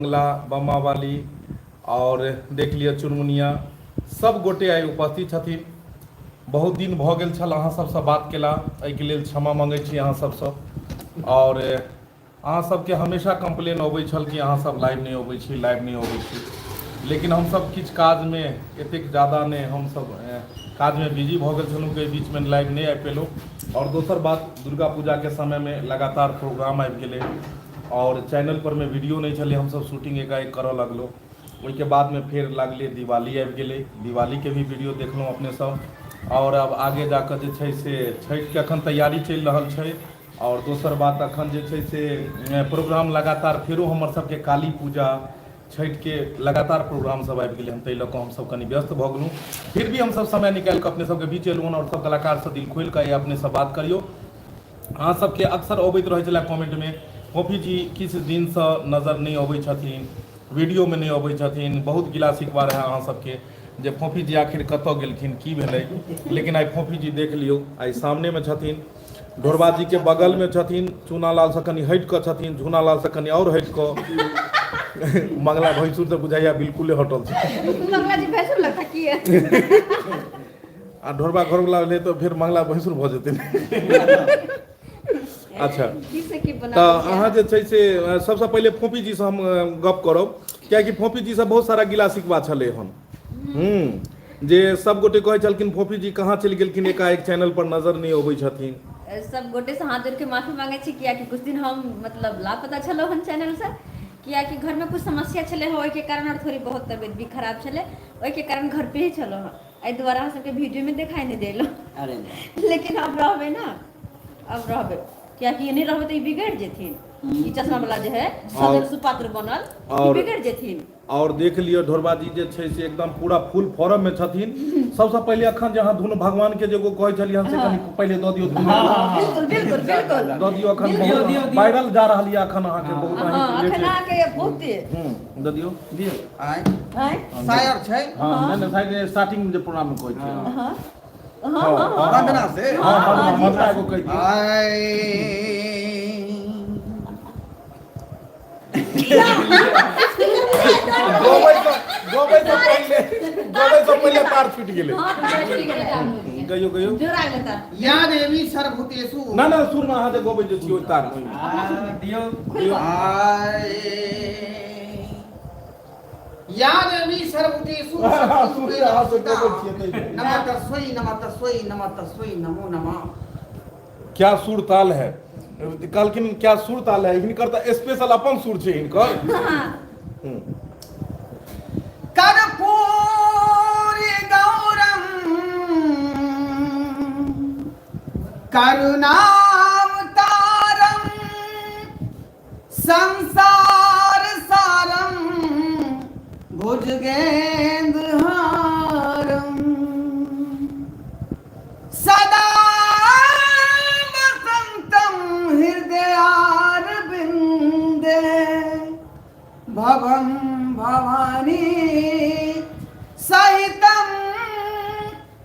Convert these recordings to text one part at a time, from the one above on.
मंगला बम्मा वाली आओर देख लिअ चुनमुनिया सब गोटे आइ उपस्थित छथिन। बहुत दिन भऽ गेल छल अहाँ सबसँ बात केला, एहिके लेल क्षमा मङ्गै छी अहाँ सबसँ। आओर अहाँ सबके हमेशा कम्प्लेन अबै छल कि अहाँ सब लाइव नहि अबै छी, लाइव नहि अबै छी, लेकिन हमसब किछु काजमे एतेक जादा नहि हमसब काजमे बिजी भऽ गेल छलहुँ कि एहि बीचमे लाइव नहि आबि पेलहुँ। आओर दोसर बात, दुर्गा पूजाके समयमे लगातार प्रोग्राम आबि गेलै आओर चैनल पर मे वीडियो नहि छलै, हमसब शूटिंग एकाएक करऽ लगलहुँ। ओहिके बादमे फेर लागलै दिवाली आबि गेलै, दिवालीके भी वीडियो देखलहुँ अपने सब। आओर आब आगे जाकऽ जे छै से छठिके अखन तैयारी चलि रहल छै। आओर दोसर बात, अखन जे छै से प्रोग्राम लगातार फेरो हमर सबके काली पूजा छठिके लगातार प्रोग्राम सब आबि गेलै हन, ताहि लऽ कऽ हमसब कनि व्यस्त भऽ गेलहुँ। फिर भी हमसब समय निकालि कऽ अपने सबके बीच एलहुँ हन आओर सब कलाकारसँ दिल खोलि कऽ अपने सब बात करियौ। अहाँ सबके अक्सर अबैत रहै छलै कमेंटमे, फोफी जी किछु दिनसँ नजर नहि अबै छथिन, वीडियोमे नहि अबै छथिन, बहुत गिला शिकवा रहै अहाँ सबके जे फोफी जी आखिर कतऽ गेलखिन, की भेलै। लेकिन आइ फोफी जी देख लियौ, आइ सामनेमे छथिन, ढोरबा जीके बगलमे छथिन, चूनालालसँ कनि हटि कऽ छथिन, झूनालालसँ कनि आओर हटि कऽ, मंगला भैंसुर तऽ बुझाइया बिल्कुले हटल छै। मंगला जी भैंसुर लगता की है? आ ढोरबा घरवला भेलै तऽ फेर मंगला भैंसुर भऽ जेतै। अच्छा, की से की बना तऽ दै छियै? अहाँ जे छै से सबसँ पहिले फोपी जीसँ हम गप करब, कियाकि फोपी जीसँ बहुत सारा गिला शिकवा छलै हन। जे सब गोटे कहै छलखिन फोफी जी कहाँ चलि गेलखिन, एकाएक चैनल पर नजर नहि अबै छथिन। सब गोटे से हाथ जोड़ के माफी मांगे छी, कियाकि कुछ दिन हम मतलब लापता छलहुँ हन चैनल से, कियाकि घर में कुछ समस्या छलै हँ, ओहिके कारण और थोड़ी बहुत तबियत भी खराब छलै, ओहिके कारण घर पे ही छलहुँ हँ, एहि दुआरे अहाँ सबके वीडियो में देखाई नहि देलहुँ। अरे लेकिन अब रहबै ना, अब रहबै, कियाकि ई नहि रहबै तऽ ई बिगड़ि जेथिन। ई चश्मा वाला जे है सदन सुपात्र बनल, ई बिगड़ि जेथिन। आओर देख लिअ ढोरबा जी जे छै से एकदम पूरा फुल फॉर्म मे छथिन। सबसँ पहिले अखन जे अहाँ धुन भगवान के जे एगो कहै छलियै हन से कनि पहिले दऽ दियौ धुन। बिल्कुल बिल्कुल बिल्कुल दऽ दियौ, अखन दियौ, बहुत दियौ, दियौ। वायरल जा रहल यऽ अखन अहाँके बहुत हँ, अहीं अखन अहाँके बहुत दऽ दियौ। दियौ। आँय आँय? शायर छै। हँ, नहि नहि, शायद स्टार्टिंग मे जे प्रोग्राम मे कहै छियै। हँ हँ हँ हँ वंदना से। हँ, वंदना, वंदना एगो कहि दियौ। आय गबै से पहिले तार छूटि गेलै। कहियो कहियो जोड़ा गेलै तार। या देवी सर्वभूतेषु। ना ना, सुर में अहाँ जे गबै जे छियै ओहि तार मे। दियौ। खुलि आय या देवी सर्वभूतेषु सुर में अहाँ जे गबै छियै ताहि मे। नमः तस्मै नमः तस्मै नमः तस्मै नमो नमः। क्या सुर ताल है, कहलखिन क्या सुर ताल है, हिनकर तऽ स्पेशल अपन सुर छै हिनकर। कर्पूरी गौरम करुणावतारम संसार सारम भुजगेंद्रहारम सदा बसंतम हृदयारविंदे भवं भवानी सहितं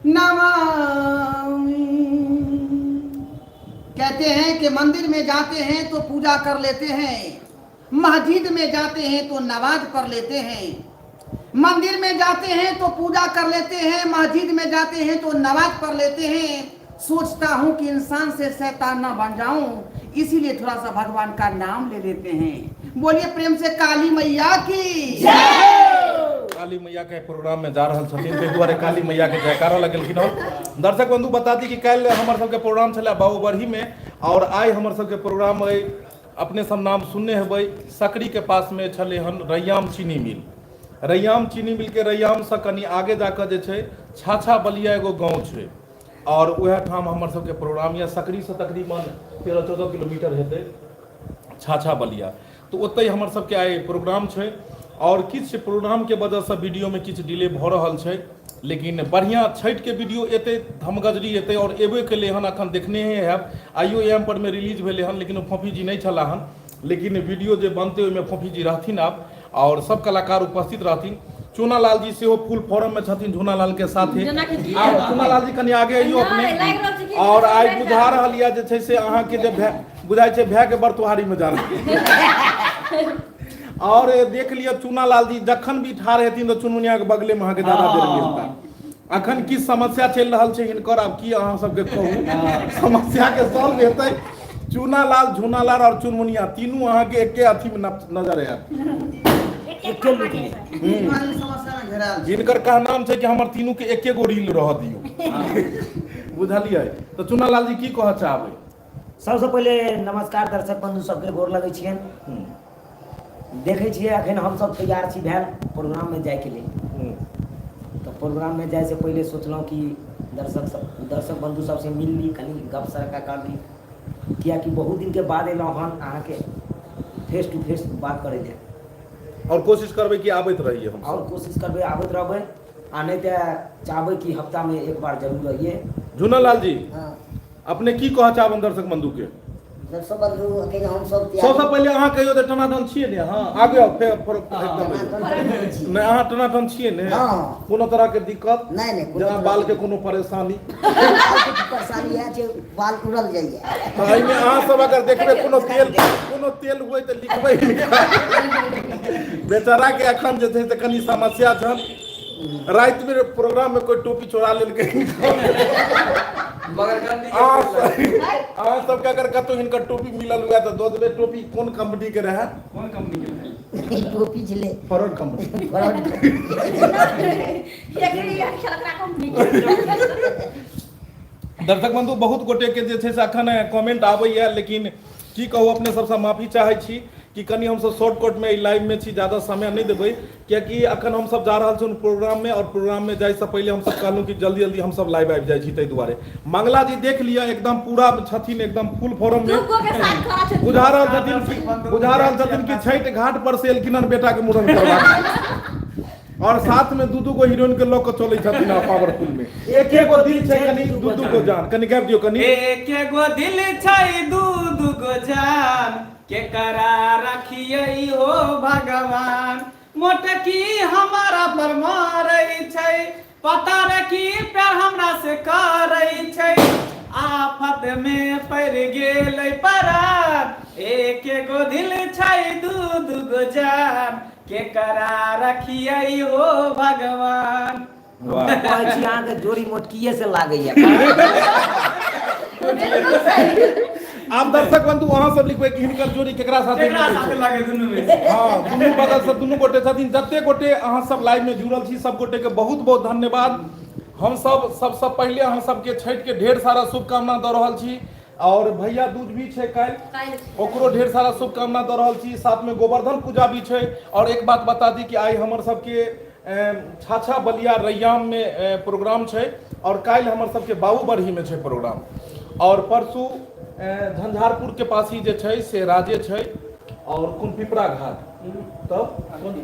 नमामि। कहते हैं कि मंदिर में जाते हैं तो पूजा कर लेते हैं, मस्जिद में जाते हैं तो नमाज पढ़ लेते हैं, मंदिर में जाते हैं तो पूजा कर लेते हैं, मस्जिद में जाते हैं तो नमाज पढ़ लेते हैं। सोचता हूँ कि इंसान से शैतान न बन जाऊं, इसीलिए थोड़ा सा भगवान का नाम ले लेते हैं। बोलिए प्रेम से काली मैया की। काली मैया के प्रोग्राम में जा रहल छथिन, ताहि दुआरे काली मैया के जयकारा लगेलखिन हन। दर्शक बंधु, बता दी कि काल्हि हमर सबके प्रोग्राम छलै बाबूबरही में और आइ हमर सबके प्रोग्राम अइ, अपने सब नाम सुनने हेबै, सकरी के पास में छलै हन रैयाम चीनी मिल। रैयाम चीनी मिल के रैयाम से कनि आगे जाकऽ जे छै छाछा बलिया एगो गाँव छै और वएह ठाम हमर सबके प्रोग्राम यऽ। सकरी से तकरीबन 13-14 किलोमीटर हेतै छाछा बलिया, तऽ ओतहि हमर सबके आइ प्रोग्राम छै। और किछु प्रोग्राम के वजह से वीडियो में किछु डिले भऽ रहल छै, लेकिन बढ़िया छठि के वीडियो एतै, धमगजरी एतै और एबे केलै हन, अखन देखने हे हैब, आइयो एम पर में रिलीज भेलै हन, लेकिन ओ फोफी जी नहि छलाह हन, लेकिन वीडियो जे बनतै ओहिमे फोफी जी रहथिन आब और सब कलाकार उपस्थित रहथिन। चूनालाल जी सेहो फुल फॉर्म में छथिन, झूनालाल के साथे। जेनाकि की आब चूनालाल जी कनि आगे अइयो अपने। नहि, लागि रहल छै कि और आइ बैठ बुझा रहल यऽ जे छै से अहाँके जे भै, बुझाइ छै भै के बरतुहारी में जा रहल। और देख लिअ चूना लाल जी जखन भी ठाढ़ हेथिन तऽ चुनमुनिया के बगले मे अहाँके ज्यादा देर मिलता। अखन की समस्या चलि रहल छै हिनकर, आब की अहाँ सबके कहू, समस्या के सॉल्व हेतै। चूना लाल, झूना लाल और चुनमुनिया तीनू अहाँके एके अथी मे नजर आयत। एके लुक मे। समस्या में घेरायल छै। जिनकर कहनाम छै कि हमर तीनू के एके गो रील रह दियौ, बुझलियै? तऽ चूना लाल जी की कहऽ चाहबै? सबसँ पहिले नमस्कार दर्शक बंधु सबके, गोर लगै छियनि। देखै छियै अखन हमसब तैयार छी भेल प्रोग्राममे जाइके लेल। तऽ प्रोग्राममे जाइसँ पहिले सोचलहुँ कि दर्शक सब, दर्शक बंधु सबसँ मिल ली, कनि गप सरक्का कर ली, कियाकि बहुत दिनके बाद एलहुँ हन अहाँके फेस टू फेस बात करै लेल। आओर कोशिश करबै कि आबैत रहियै हम। आओर कोशिश करबै आबैत रहबै, आ नहि तऽ चाहबै कि हफ्तामे एक बार जरूर अइयै। झूना लाल जी, अपने की कहऽ चाहबनि दर्शक बंधु के? दर्शक बंधु, अखन हम सब सबसँ पहिले अहाँ कहियौ तऽ टनाटन छियै ने अहाँ? आगे आउ फेर एकदम नहि, अहाँ टनाटन छियै ने? हँ। कोनो तरहके दिक्कत नहि? नहि, कोनो जेना तरहके बालके कोनो परेशानी? बालके परेशानी इएह छै, बाल उड़ल जाइए। तऽ एहिमे अहाँ सब अगर देखबै कोनो तेल हुए तऽ लिखबै। बेचारा के अखन जे छै से कनि समस्या छल, राति में प्रोग्राम में कोई टोपी चोरा लेलकै। मगर गंदी के अहाँ पेड़ लगे। अहाँ सबके अगर कतौ हिनकर टोपी मिलल हुए तऽ दऽ देबै। टोपी कोन कंपनी के रहै? कोन कंपनी के रहै? टोपी छलै फॉरवर्ड कंपनी। फरवरी। खेलकरा कंपनी। दर्शक बंधु, बहुत गोटे के जे छै से अखन कमेंट आबैया, लेकिन की कहू, अपने सबसँ माफी चाहै छी कि कनि हमसब शॉर्टकट में लाइव में छी, ज्यादा समय नहि देबै, कियाकि अखन हमसब जा रहल छी प्रोग्राम में, और प्रोग्राम में जाय से पहिले हमसब कहलहुँ कि जल्दी जल्दी हमसब लाइव आबि जाइ छी। ताहि दुआरे मंगला जी देख लिअ, एकदम पूरा छथिन, एकदम फुल फॉर्म में। दू गो के साथ खड़ा छथिन। बुझा रहल छथिन कि छठि घाट पर से एलखिन हन बेटा के मुड़न करबा, और साथ में दू दू गो हीरोइन के लऽ कऽ चलै छथिन। आ पावरफुल में एक एगो दिल छै कनि दू दू गो जान, कनि गाबि दियौ कनि। एक एगो दिल छै दू दू गो जान, केकरा रखियै हो भगवान? मोटकी हमारा पर मारै छै, पता रे की प्यार हमरा से करै छै। आफत में पड़ि गेलै परान, एक एगो दिल छै दू दू गो जान, केकरा रखियै हो भगवान? वाह। कहै छी अहाँके जोड़ी मोटकिए से लागैया। बिल्कुल सही। आब दर्शक बंधु, अहाँ सब लिखबै कि हिनकर जोड़ी केकरा साथे केकरा मिलै साथे छै। लागे दुनू में से? हँ, दुनू बगल से दुनू गोटे छथिन। जते गोटे अहाँ सब लाइव में जुड़ल छी, सब गोटे के बहुत बहुत धन्यवाद। हम सब सबसँ पहिले अहाँ सबके छठि के ढेर सारा शुभकामना दऽ रहल छी, और भैया दूज भी छै काल्हि। काल्हि। ओकरो ढेर सारा शुभकामना दऽ रहल छी। साथ में गोवर्धन पूजा भी छै। और एक बात बता दी कि आइ हमर सबके छाछा बलिया रैयाम में प्रोग्राम छै, और काल्हि हमर सबके बाबूबरही में छै प्रोग्राम, और परसू झंझारपुर के पास ही जे छै से राजे छै, और कोन पिपरा घाट तब कोन?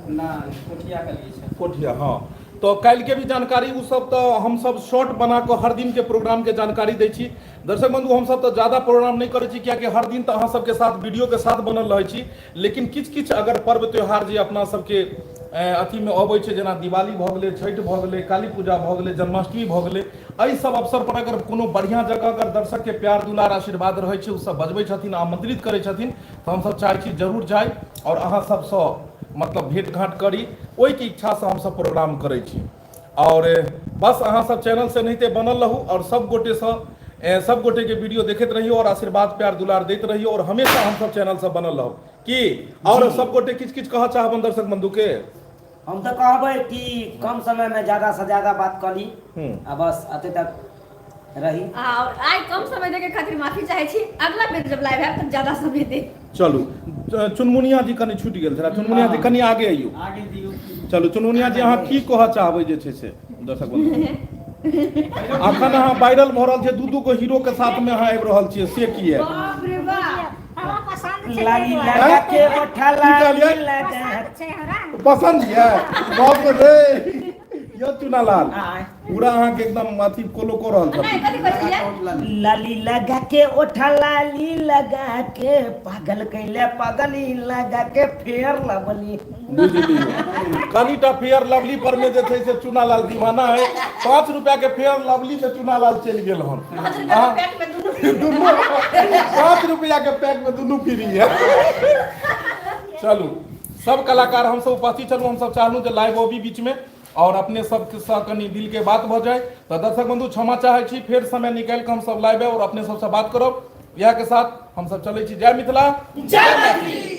ना, कोठिया के लिए छै। कोठिया, हाँ। तऽ काल्हिके भी जानकारी ओ सब तऽ हमसब शॉर्ट बना कऽ हर दिनके प्रोग्रामके जानकारी दै छी। दर्शक बंधु, हमसब तऽ ज्यादा प्रोग्राम नहि करै छी, कियाकि हर दिन तऽ अहाँ सबके साथ वीडियोके साथ बनल रहै छी, लेकिन किछु किछु अगर पर्व त्योहार जे अपना सबके अथीमे अबै छै, जेना दिवाली भऽ गेलै, छठि भऽ गेलै, काली पूजा भऽ गेलै, जन्माष्टमी भऽ गेलै, एहि सब अवसर पर अगर कोनो बढ़िआँ जगह अगर दर्शकके प्यार दुलार आशीर्वाद रहै छै, ओ सब बजबै छथिन, आमंत्रित करै छथिन, तऽ हमसब चाहै छी जरूर जाइ आओर अहाँ सबसँ मतलब भेँट घाँट करी। ओहिके इच्छासँ हमसब प्रोग्राम करै छी। आओर बस अहाँ सब चैनल से एनाहिते बनल रहू, आओर सब गोटेसँ सब गोटेके वीडियो देखैत रहियौ, आओर आशीर्वाद प्यार दुलार दैत रहियौ, आओर हमेशा हमसब चैनलसँ बनल रहू की। आओर सब गोटे किछु किछु कहऽ चाहबन दर्शक बंधुके? हम तऽ कहबै कि कम समय में ज्यादा से ज्यादा बात कऽ ली। आ बस एते तक रही। और आइ कम समय देके खातिर माफी चाहै छी। अगला बेर जब लाइव आयब तब ज्यादा समय दे। चलू, चुनमुनिया जी कनि छूटि गेल छलै। चुनमुनिया जी, कनि आगे अइयौ। आगे दियौ। चलू चुनमुनिया जी, अहाँ की कहऽ चाहबै जे छै से दर्शक बंधु? अखन अहाँ वायरल भऽ रहल छै, दू दू गो हीरो के साथ में अहाँ आबि रहल छियै, से किए? बाप रे बाप। हमरा पसन्द छै। लाली ताहि दुआरे। लगा के ओठा की लाली कहलियै? लगा। पसन्द छै हमरा। पसन्द यऽ? बाप रे, यौ चुनालाल। आय। पूरा अहाँके एकदम अथी कोलो कऽ रहल नहि छथिन। कथी कहै छलियै? लाली लगा के ओठा लाली लगा के पागल कैले, पगली लगा के फेर लवली। बुझलियै, कनिटा फेयर लवली पर में जे छै से चुनालाल दीवाना है। 5 रुपया के फेयर लवली में चुनालाल चलि गेल हन। 5 रुपया के पैक में दुनू। दुनू 5 रुपया के पैक में दुनू फ्री है। चलू, सब कलाकार हमसब उपस्थित छलहुँ। हमसब चाहलहुँ जे लाइव अबी बीचमे और अपने सबसँ कनि दिल के बात भऽ जाय। तऽ दर्शक बंधु, क्षमा चाहै छी, फेर समय निकालि कऽ हमसब लाइव आयब और अपने सबसँ बात करब। इएह के साथ हमसब चलै छी। जय मिथिला, जय मैथिली।